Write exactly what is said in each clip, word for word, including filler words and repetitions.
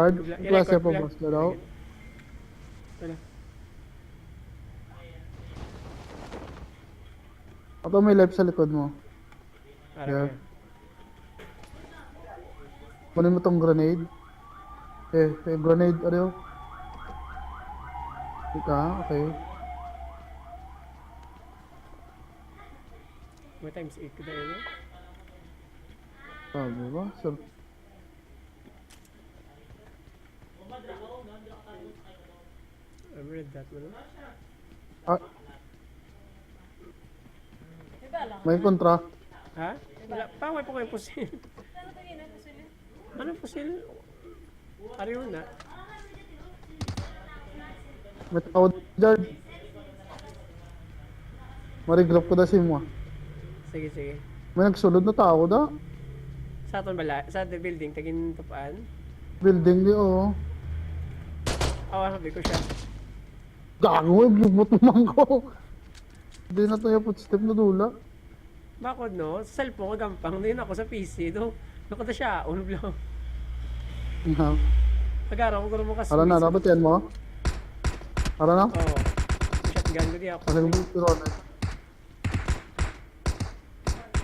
Hard, Bla- klase ilay ko, pa bla- ba siya daw? Wala. Ato may life sa likod mo. Para Yeah. ka. Kunin mo tong grenade. Eh, eh, grenade, ano yun? Ika, okay. May times eight ka dahil, no? Sabi ba? Sir, I've read that one. Ah. May kontra. Ha? Wala pa, wala pa ko yung pusil. Ano pusil? Ariyo na. May tao, Jard. Marigrap ko da sa imo, ah. Sige, sige. May nagsulod na tao da. Sa aton bala, sa the building, tagin tupaan. Building di, oo. Awa, sabi ko siya. Gago, gibot naman ko. Di na to yung footstep na dula. Bakod, no? Sa cellphone, magampang din ako sa P C, no? Nakita siya, all blow. Aha. Nagara ko, guro mo kasi. Ara na, nabatian mo? Ara na? Oo. Shotgun ko di ako. Ano yung tiro na?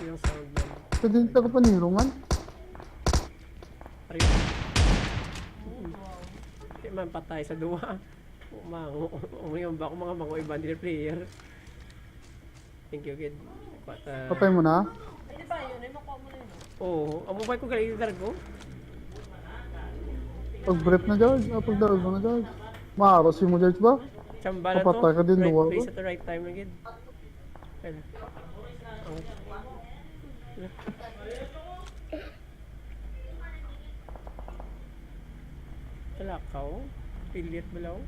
Yung sound lang. Pwede yung taga panirungan? Ari. Di man patay sa duwa. Mango. Umiyon ba ako mga mango iban din player? Thank you, kid. What, uh, Patay mo na? Pwede ba yun? Ay, makuha mo na yun, no? Oo. Ang mobile ko, galing yung ko. Pag-brief na, George. Ah, pagdaog mo na, George. Maaro si mo, George, ba? Chamba na to. Papatay ka din, Right duwa, place bro. At the right time na, kid. Ayun. Ang Talakaw? Pilit balaw?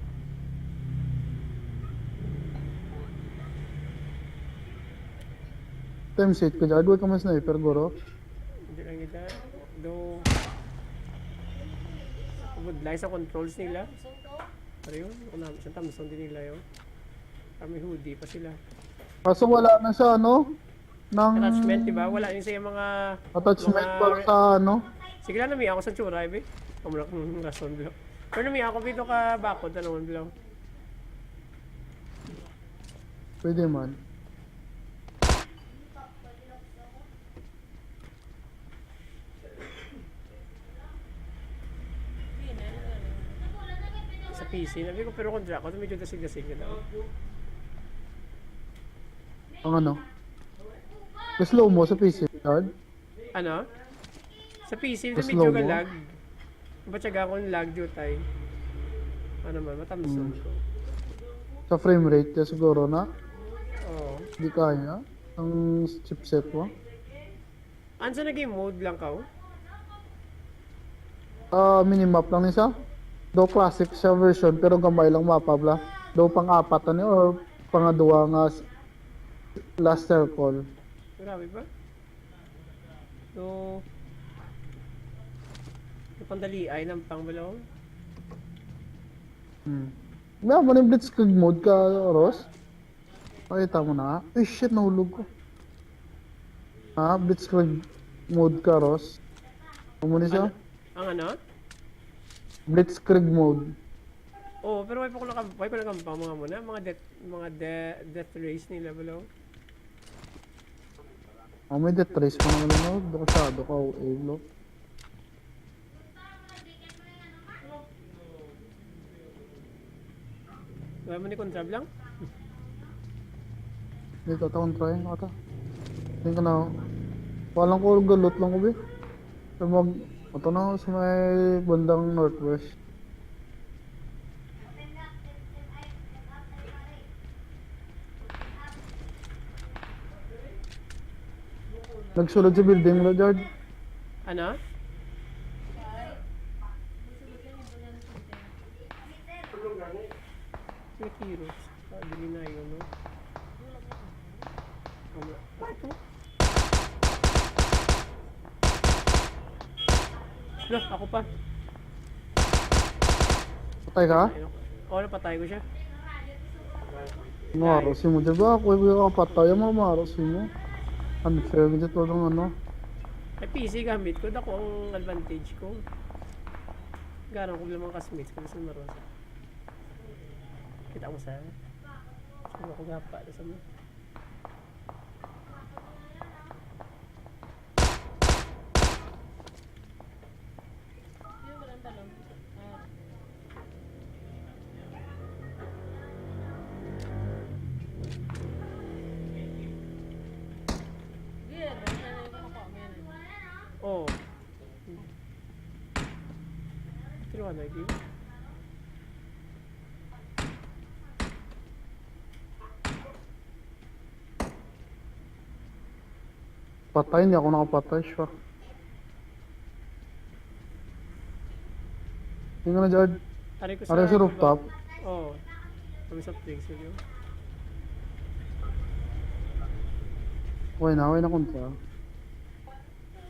Time set ko dyan. Adway ka man sniper, guro. Hindi lang kita. Do. Budlay sa controls nila. Pero yun, wala. Isang Thompson din nila yun. Kami hoodie pa sila. Kaso wala na siya, ano? Ng Attachment, di ba? Wala yun sa yung mga, attachment mga para sa ano? Sige lang, nami ako sa tsura, ibe. Ang mula kong rason, bro. Pero nami ako dito ka bakod, ano, bro? Pwede man. Sa P C, sabi ko, pero kung dra ko, medyo dasig-dasig na daw. Ang ano? Slow mo sa P C card? Ano? Sa P C, Slow medyo mo? Galag. Ba't siya gakon lag, jutay? Ano man, matamson Hmm. ko. Sa frame rate niya siguro na? Oo. Di kaya. Ang chipset mo? Ano sa naging mode lang ka, oh? Ah, minimap lang ni siya. Do classic siya version, pero gamay lang mapa bla. Do pang-apat na ni or pangadua nga s-, last circle. Grabe ba? So, napandali ay ng pangbalon. Hmm. Nga mo ning blitzkrieg mode ka, Ross? Pakita mo na nga. Ay, shit, nahulog ko. Ha? Blitzkrieg mode ka, Ross? Amo ni siya? Ano? Ang ano? Blitzkrieg mode. Oo, pero wala pa ko naka-, wala pa nakampang mga muna. Mga death, mga de-, death race nila, bro. Ah, may death race pa naman, no? Delikado ka, O A, bro. Wala mo ni kontra lang? Dito, taon try, ata. Hindi ka na, walang ko, galot lang ko, be. Sa mag, ito na, sa may bandang northwest. Nagsulod sa building mo, Jard. Ano? May heroes. Ah, dili na yun, no? Ano? Ano to? Hala, ako pa. Patay ka? Ayun. Oo, napatay ko siya. Maro si mo, di ba? Ako yung kapatay, ang mamaro si mo. Unfair, hindi to lang ano. Ay, P C gamit ko, dako ang advantage ko. Garo ko lang mga classmates ko sa Marosa. Kita mo sa? Ano ko gapa sa mo? Oh. Kinuha na yung Patay, hindi ako nakapatay, sure. Yung na, Jad. Ari ko Ari sa rooftop. Oo. Kami sa playing studio. Okay na, okay na kontra.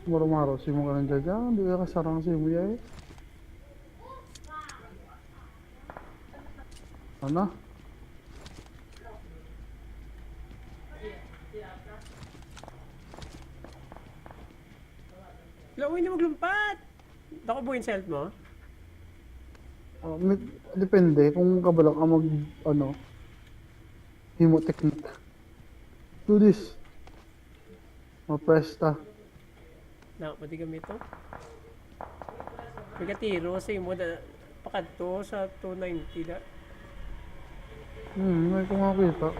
Maro-maro, si mo ka lang dyan dyan. Hindi ka kasarang si Kuya eh. Ano? Lawin na maglumpat! Dako buhin sa health mo? Oh, may, depende kung kabalo ka mag, ano, himo technique. Do this. Mapresta. Na, pwede gamit to. Nagatiro sa imo da, pakadto sa two ninety da. Hmm, may ko makita.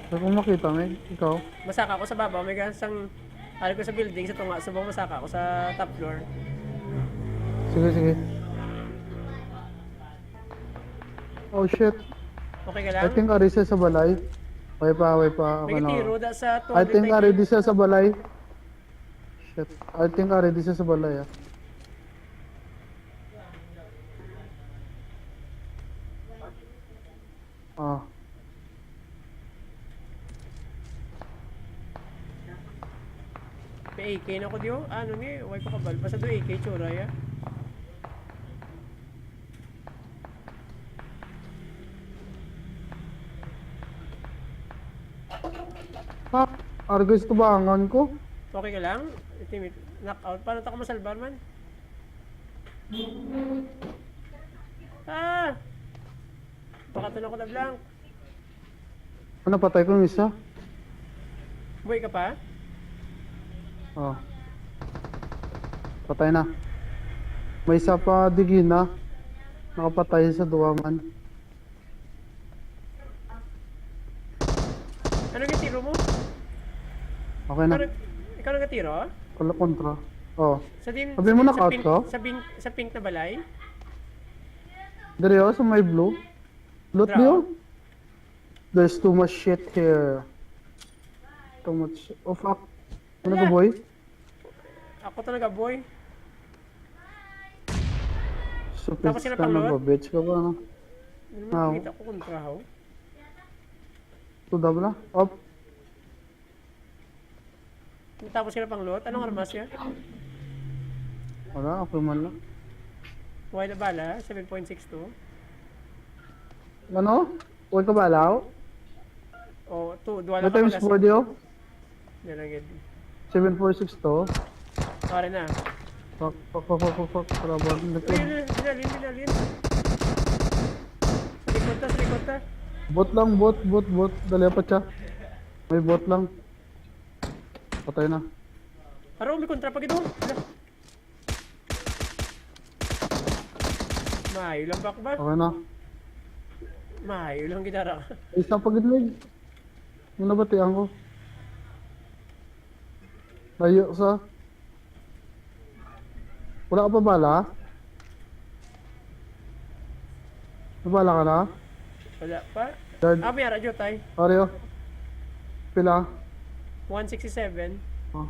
May ko makita, may ikaw. Masaka ko sa babaw, may ga-, sang, ari ko sa building, sa tunga, subong masaka ko sa top floor. Sige, sige. Oh, shit. Okay ka lang? I think ari siya sa balay. Way pa, way pa. May Ano? Tiro da sa two hundred I think ari di siya sa balay. Shit. I think ari di siya sa balay, ah. Ah. May A K na ko diyo. Ano ni? Way pa kabal. Basta do A K tsura ya. Ha? Argos tubangan ko. Okay ka lang? Ito yung knockout. Paano ta ka masalbar man? Ah! Baka to na ko na blank. Ano, patay ko yung isa. Buhay ka pa? Oh. Patay na. May isa pa, digi na. Nakapatay sa duwa man. Ano yung tiro mo? Okay na. Ikaw nag-, ikaw nagkatiro? Wala kontra. Oh. Sa din, Sabi mo sa, na sa pink, ka? Sa pink, sa pink na balay? Dere, oh, sa may blue. Loot Draw. Niyo? There's too much shit here. Too much. Oh, fuck. Ano Wala. Ka, boy? Ako talaga, boy. Stupid Tapos sila ka na pangluwat? Ba, bitch ka ba, no? Ano mo Ah. Nakita ko kontra, ho? Tuda ba na? Op. Tapos sila pangluwat? Anong armas niya? Wala, ako man lang. Wala bala, seven point six two. Ano? Huwag ka balaw? O, two, duha lang ka pala. Times four, di, oh. Yan lang yun. Seven four six two. Pare na. Fuck, fuck, fuck, fuck, fuck, fuck. Para ba? Uy, uy, uy, dinalin, dinalin. Sa likod ta, sa likod ta. Bot lang, bot, bot, bot. Dali pa siya. May bot lang. Patay na. Aro, may kontra pa gito. Ala. Maayo lang, Bak, ba? Okay na. Maayo lang gitara. Isa pa gid, Mig. Ano ba tiyang ko? Layo sa. Wala ka pa bala? May bala ka na? Wala pa. Dad. Ah, may ara, Jotay. Pare, oh. Pila? One sixty-seven. Oh.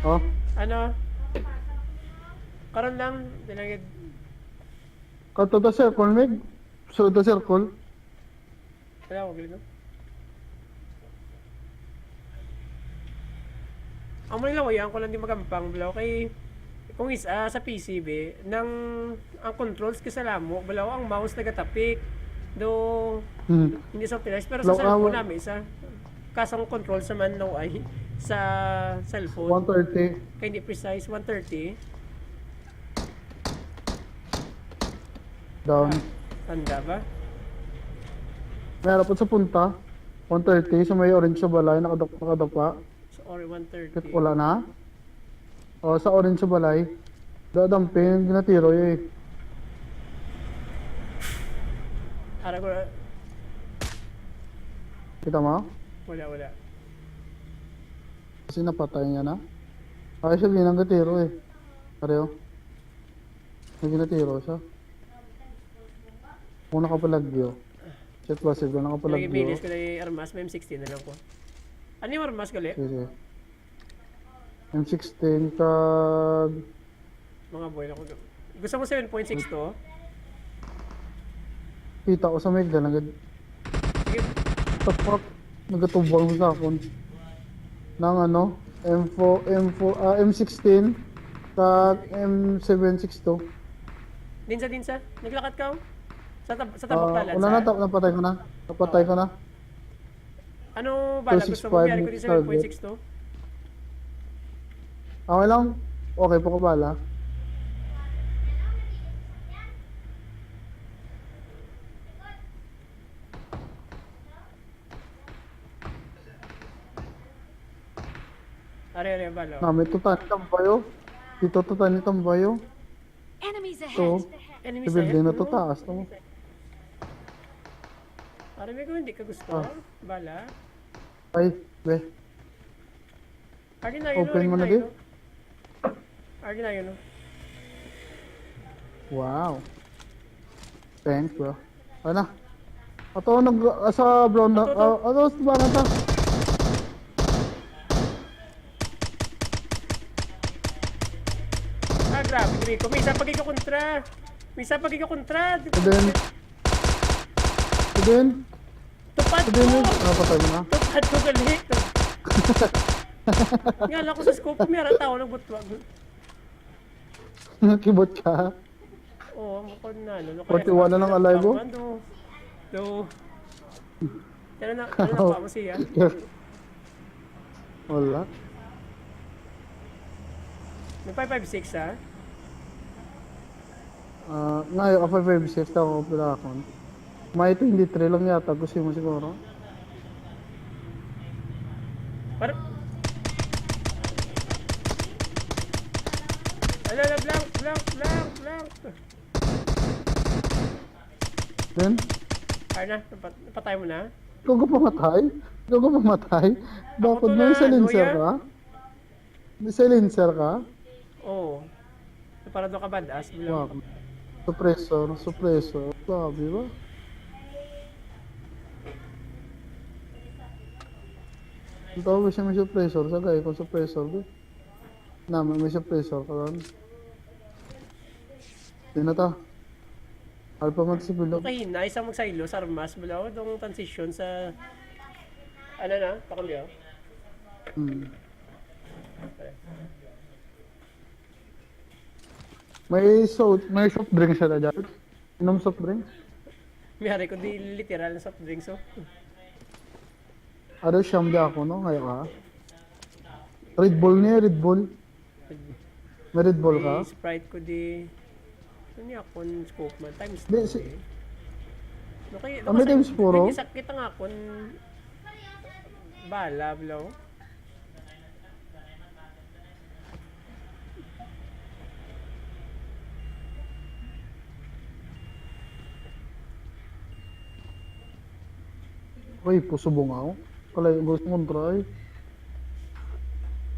Oh. Ano? Karon lang, dinagid. Kato ta circle, Mig. Sulod ta circle. Wala, wag lang. Ang mga lawayan ko lang di magampang, bro. Kay, kung is, ah, sa P C, be, nang ang controls kay sa lamo, balaw ang mouse nagatapik. Do, hmm. Hindi sa Pinas, pero sa cellphone namin isa. Kasang controls naman, no, ay. Sa cellphone. One thirty. Kay hindi precise, one thirty. Down. Tanda ba? May harap sa punta. One thirty sa may orange sa balay, nakadap nakadapa. Sa or one thirty. Kit wala na. O, sa orange sa balay. Da damping ginatiro eh. Ara ko, Kita mo? Wala, wala. Kasi napatay niya na. Ay, siya ginang gatiro eh. Pareho. May ginatiro siya. Kung nakapalagyo. Check ba sila Lagi nakapalagyo? Bilis ko na yung armas, may M sixteen na lang ko. Ano yung armas gali? Sige. M sixteen kag Mga boy lang ko. Gusto mo seven point six to? Kita ko sa may dalang gid. Sige. The fuck? Nagatubang sa akon. Nang ano? M four, M four, ah, M sixteen kag M seven six two. Dinsa, dinsa. Naglakat ka, oh. Sa, tab sa tabok Ah, dalan, una sa? na to, napatay ko na. Napatay ko na. Ano bala? Gusto mo two six five biyari ko din next seven point six to? Okay lang. Okay po ko bala. Are, are, bala. Nami to tani tambayo. Dito to tani tambayo. Enemies To. ahead! Enemies Sa building na ahead, to no? Taas to. Are, may ko hindi ka gusto. Ah. Bala. Ay, be. Agi na yun, Open agi mo na na, yun. be. Agi na yun, no? Wow. Thanks, bro. Ano? Ato nag ah, sa brown na. Ato, ato. Ah, ato sa brown na ta. Ah, grabe, Rico. May isa pa kayo kontra. May isa pa kayo kontra. And then, and then, Tupad and then, ko! ah, patay mo na. Tupad ko, gali. Nga lang ko sa scope, may harap tao nagbutwag. Kibot ka. Oo, oh, makon na. Ano, Forty-one na lang alive, oh. Do, do. Ano na, ano na pa mo siya? Wala. May five five six, ha? Ah, ngayon, ako five six lang ako pila akon. May twenty-three lang yata, gusto mo siguro. Par Ala, ala, blank, blank, blank, blank. Then, Ay na, napat- napatay mo na? ikaw ka pamatay? Ikaw ka pamatay? Bakit to may na, silencer Noya? ka? May silencer ka? Oo. So, para doon ka badass, bro. Wow. Suppressor, suppressor. Grabe ba? Ang tawag siya may suppressor. Sa gaya kong suppressor, be. Naman may suppressor ka ron. Di na ta. Alpha man sa bilog. Okay, nice ang magsaylo sa armas, bro. Itong transition sa... Ano na? Pakambyo? Hmm. May soft, may soft drink sila dyan. Inom soft drink? Miyari ko di literal na soft drinks, oh. Ado siyam di ako, no? Ngayon ka? Red Bull niya, Red Bull. May Red Bull ka? Di Sprite ko di. Ano niya akong scope man? Times Di, two, si- eh. Okay, Ah, may times four, oh. Sakit ang akong bala, bro. Uy, puso bungaw. Kalay, gusto mong try.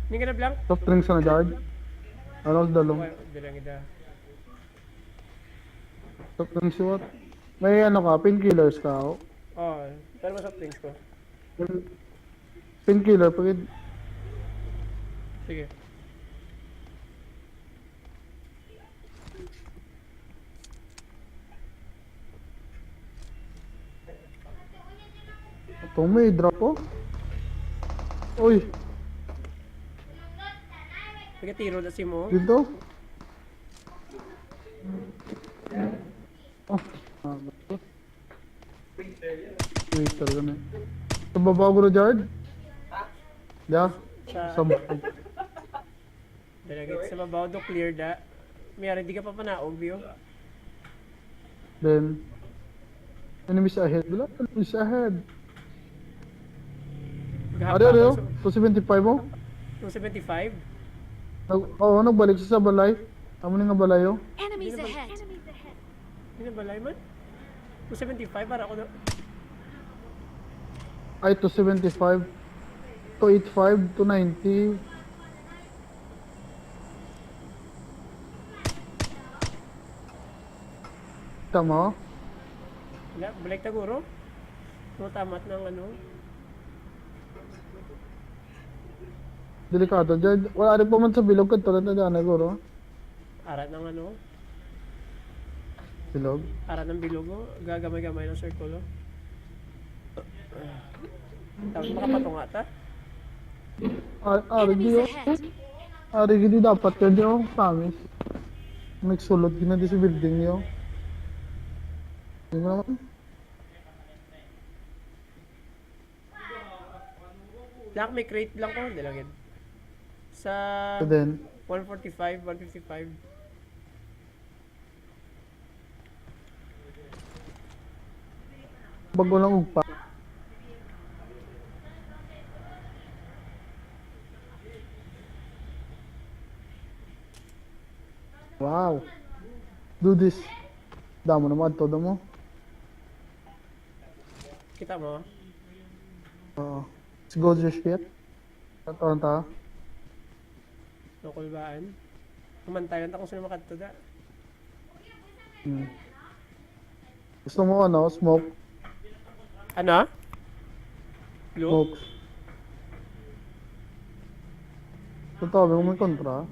Hindi ka na blank? Soft drinks na dyan. Ano sa dalong? Wala, di lang ida. Soft drinks what? May ano ka, painkillers ka, oh. Oh, pero mas soft drinks ko. Painkiller, pagid. Sige. Ito may drop, oh. Uy, Nagkatiro na si mo. dito. Oh. Ah, wait, talaga na. Sa baba, bro, Jard? Yeah. Sa Sa babaw. Dala gid sa babaw do clear da. May ari di ka pa panaog, view. Then, enemies ahead. Wala, enemies ahead. Ari, ari, oh. two seventy-five, oh. Two seventy-five? Nag, oo, nagbalik sa, sa balay. Amo ni nga balay, oh. Enemies Dili ba- ahead. Hindi na balay man? Two seventy-five para ako na. Ay, two seventy-five. Two eighty-five, two ninety. Tama? Wala, balik ta guro. No, tamat ng ano. Delikado dyan. Wala rin pa man sa bilog. Kadto lang na dyan, guro. Arat ng ano. Bilog. Arat ng bilog, oh. Gagamay-gamay ng circle, oh. Tapos makapatunga ta. Ari, ari, Enemies di, oh. Ahead. Ari, di dapat ka di, oh. Promise. Nagsulod gina di sa building niyo. Di mo naman. Black, may crate lang ko. Hindi lang yun. Sa So then, one forty-five, one fifty-five. Bago lang ugpa. Wow. Do this. Damo na mo adto, damo. Kita mo? Oo. Let's go, Josh, yet. Ito ang ta. Local baan? Humantayan ta kung sino makadto da. Hmm. Gusto mo ano? Smoke? Ano? Blue? Smoke. Ito, may kontra.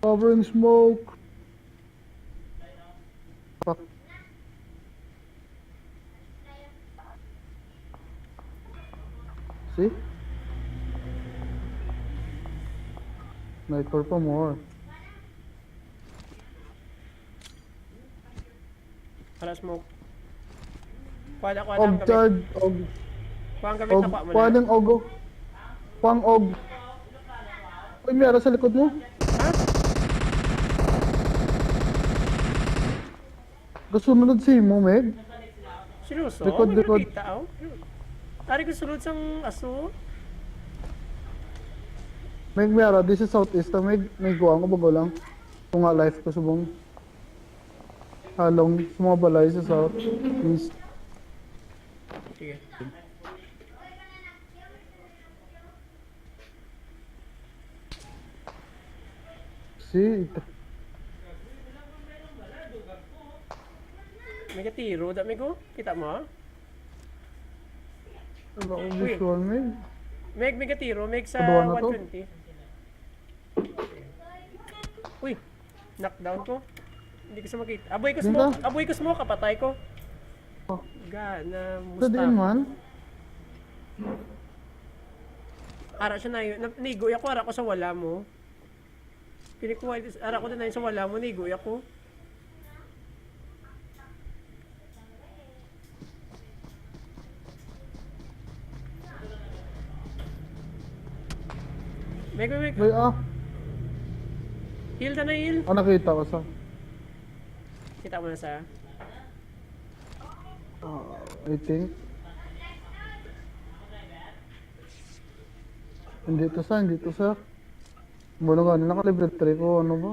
Covering smoke. Fuck. See? Sniper pa more. Para smoke. Kuha na, kuha na Og ang gamit. charge, og, Kuha ang gamit og, na kuha mo kuha na. ng og. Kuha ang og. Uy, may ara sa likod mo. Ha? Gasunod si mo, Meg. Seryoso? Likod, May likod. nakita, oh. Ari ko sulod sang aso. Meg, may ara, this is southeast, ah, Meg. May guwang ko bago lang. Kung nga life ko subong. Halong sa mga balay sa south, east. Sige. See, ito. May katiro, da, Meg, oh. Kita mo? Ano ang Uy. visual, Meg? Meg, may katiro, Meg sa Kaduha na to? one twenty. Uy, knockdown ko. Hindi ko siya makita. Aboy ko Hindi smoke. na. Aboy ko smoke, kapatay ko. Oh. Ga, na Sa diin musta. Man? Ara siya na yun. Na- Nigo ako, ara ko sa wala mo. Pinikuha, ara ko na yun sa wala mo, nigo ako. Meg, Meg, Meg. May ah. Heal na na, heal. Ah, nakita ko sa. Kita mo na sa. Ah, I think. Hindi to sa, hindi to sa. Muna nga, nakalibre three ko, ano ba?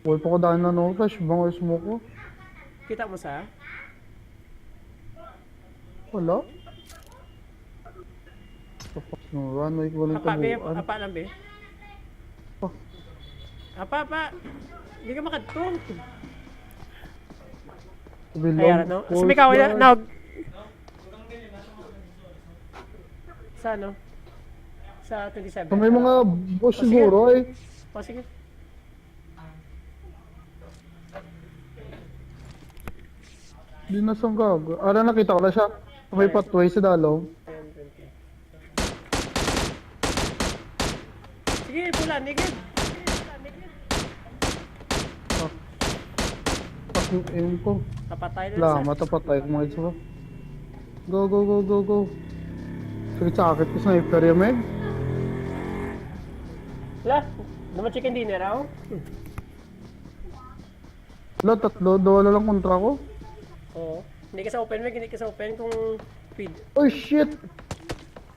Wala pa ko dahil na no, flash bang or smoke ko? Kita mo sa? Wala. Tapos no, runway ko walang Apa, be, tabuan. apa lang, be. Oh. Apa, apa. Hindi ka makadto. Bilog. Ayan, no? False Sumikaw na, guard. nog. Sa ano? Sa twenty-seven. Sa may mga boss O, sige. siguro eh. O, sige. Di na sang gago. Ara, nakita ko na siya. Sa may Ayan. Pathway sa Dalong. Ayan, twenty. Sige, pula, nigid. Sige, pula, nigid. Yung aim ko. Kapatay na Wala, sa... matapatay ko mga isa. Go, go, go, go, go. Sakit-sakit ko sniper yung Meg. Wala. Naman chicken dinner, oh. Wala, tatlo, dalawa na lang kontra ko. Oo. Hindi ka sa open, Meg. Hindi ka sa open kung feed. Oh shit!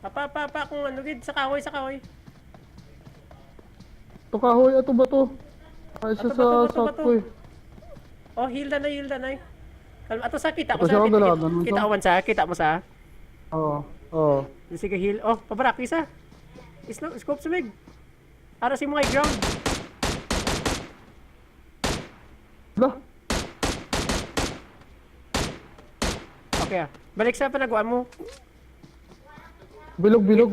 Apa, apa, apa, kung ano, gid, sa kahoy, sa kahoy. Ito kahoy, ato ba to? Ay, isa Ato ba sa to, ato ba south to? ko eh. Oh, heal na na, heal na na. Kalma, ato sa kita ko Ato sa siya, kita, dalawa, kita, ganun kita to. awan sa, kita mo sa. Oo, oo. Sige, heal. Oh, pabaraki sa. Islo, scope sa Meg. Ara si mo high ground. Wala. Okay ah. Balik sa panaguan mo. Bilog, bilog.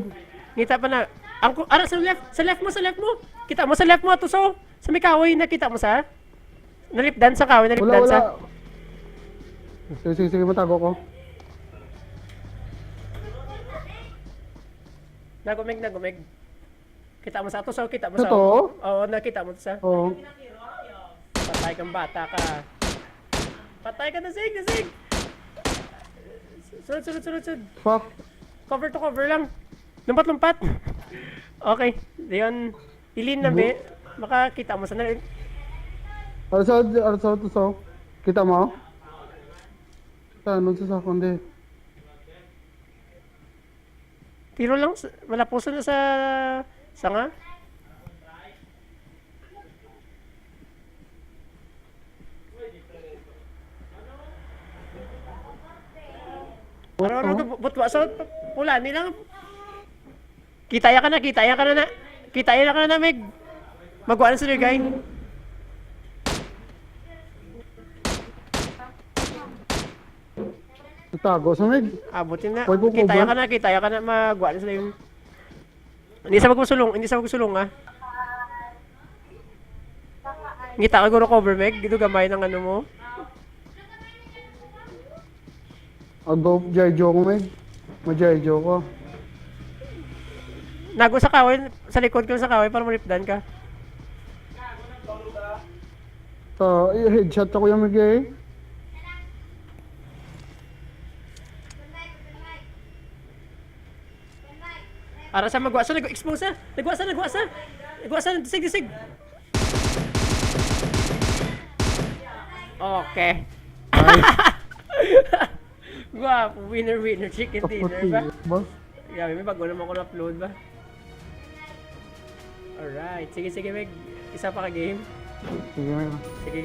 Ngita pa na. Ang ku- ara sa left, sa left mo, sa left mo. Kita mo sa left mo ato so. Sa may kahoy nakita mo sa. Nalipdan sa kahoy, Wala, nalipdan sa. wala. Sige, sige, sige, matago ko. Nagumig, nagumig. Kita mo sa ato so, kita mo sa. Ito? Oo, nakita mo sa. Oo. Patay kang bata ka. Patay ka, nasig, nasig. Sunod, sunod, sunod, sunod. Fuck. Cover to cover lang. Lumpat-lumpat. Okay. Diyon. Ilin na, be. Makakita mo sa na. Arsa, arsa to so. Kita mo? Sa ano sa sakon di? Tiro lang. Sa- Malapuson na sa sanga. Ano, ano, ano, butwa sa pula nila. Kita ya ka na, kita ya ka na na. Kita ya ka na na, Meg. Magwa na sila, guy. Tago sa mig. Abutin na. Wag mo Kita ya cover. ka na, kita ya ka na. Magwa na sila yung... Hindi sa magsulong, hindi sa magsulong, ah. Ngita ka guro cover, Meg. Dito gamay ng ano mo. Ago, J J ko, Meg. Ma-J J ko. Nago sa kahoy, sa likod ko sa kahoy para malipdan ka. So, i-headshot ako yung Meg eh. Ara sa magwa sa, nag-expose sa. Nagwa sa, nagwa sa. Nagwa sa, disig, disig. Okay. Guwapo, winner, winner, chicken dinner ba? Boss. Grabe, may bago naman ko na-upload ba? Alright. Sige, sige, Meg. Isa pa ka game. Sige, Meg. Sige,